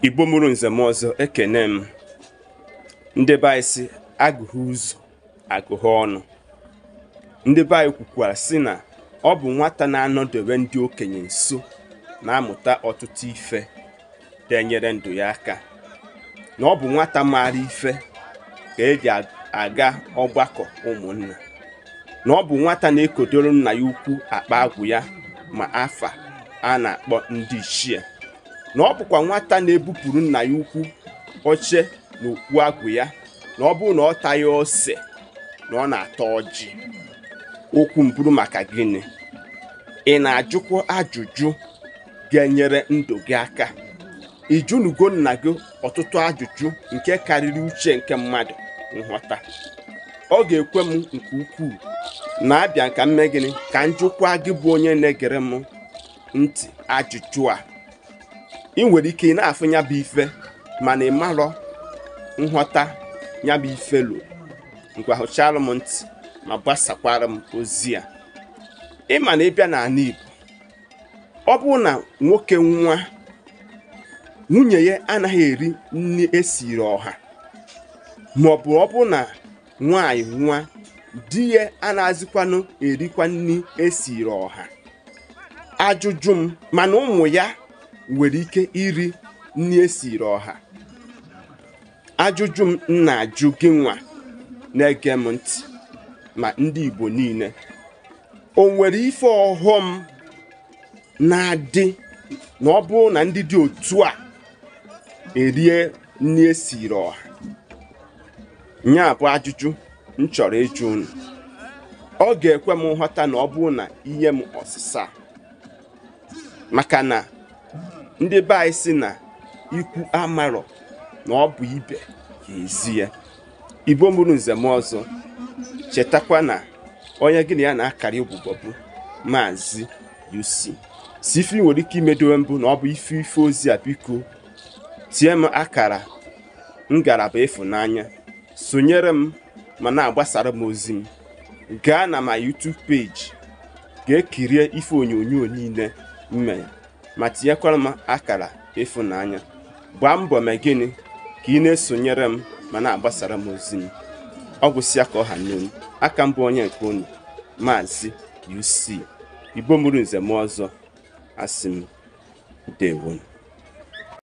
Igbo mụrụ nze m ọzọ, ekene m. Ndị be anyị sị agụghị ụzọ agụghị ọnụ. Ndị be anyị kwukwara sị na ọ bụ nwata na-anọdebe ndị okenye nso na-amụta ọtụtụ ife ga-enyere ndụ ya aka, na ọ bụ nwata maara ife ka eji aga ọgbakọ ụmụnna, na ọ bụ nwata na-ekodoro nna ya ukwu akpa agwụ ya ma afa a na-akpọ ndị ichie, na ọ bụkwa nwata na-ebupụrụ nna ya ukwu oche na okpu agwụ ya, na ọ bụrụ na ọ taghị ose na ọ na-ata ọjị. Okwu mbụrụ maka gịnị? Ị na-ajụkwa ajụjụ ga-enyere ndụ gị aka? Ijunugo nna gị ọtụtụ ajụjụ nke karịrị uche nke mmadụ nghọta. Ọ ga-ekwe m nke ukwuu na-abịa ka mme gịnị ka njụkwa gị bụ onye na-egere m ntị ajụjụ a. Ị nwere ike ị na-afụ ya bụ ife mana ị marọ nghọta ya bụ ife lo. Ngwa, hụchara m ntị ma gbasakwara m ozi a. Ịma na ịbịa n'ala Igbo, ọ bụrụ na nwoke nwa nwunye ya anaghị eri nri esiri ọha, ma ọ bụ ọ bụrụ na nwaanyị nwa di ya anaghịzikwanụ erikwa nri esiri ọha, ajụjụ m, mana ụmụ ya nwere ike iri nri esiri ọha, ajụjụ m na-ajụ gị nwa na-ege m ntị ma ndị Igbo niile, o nwere ife ọghọm na-adị na ọ bụrụ na ndị dị otu a erie nri esiri ọha? Nya bụ ajụjụ m chọrọ ịjụ unu. Ọ ga-ekwe m nghọta na ọ bụrụ na inye m ọsịsa, maka na ndị be anyị sị na ikwu amarọ na ọ bụ ibe ga-ezi ya. Igbo mụrụ nze m ọzọ, chetakwa na onye gị na ya na-akara ụbụbọ bụ Maazị UC. Si ife ị nwere ike imedowe mbụ na ọ bụ ife ife ozi a, biko tie m akara ngalaba ịfụnanya, sonyere m ma na-agbasara m ozi m. Gaa na ma YouTube page ga-ekirie ife onyonyo niile m mere ma tinyekwara m akara ịfụnanya. Gbaa mbọ mee gịnị ka ị na-esonyere m ma na-agbasara m ozi m. Ọ gwụsịa ka ọ ha nne m. Aka mbụ onye nke unu, Maazị UC. Igbo mụrụ nze m ọzọ, asị m ndewonu.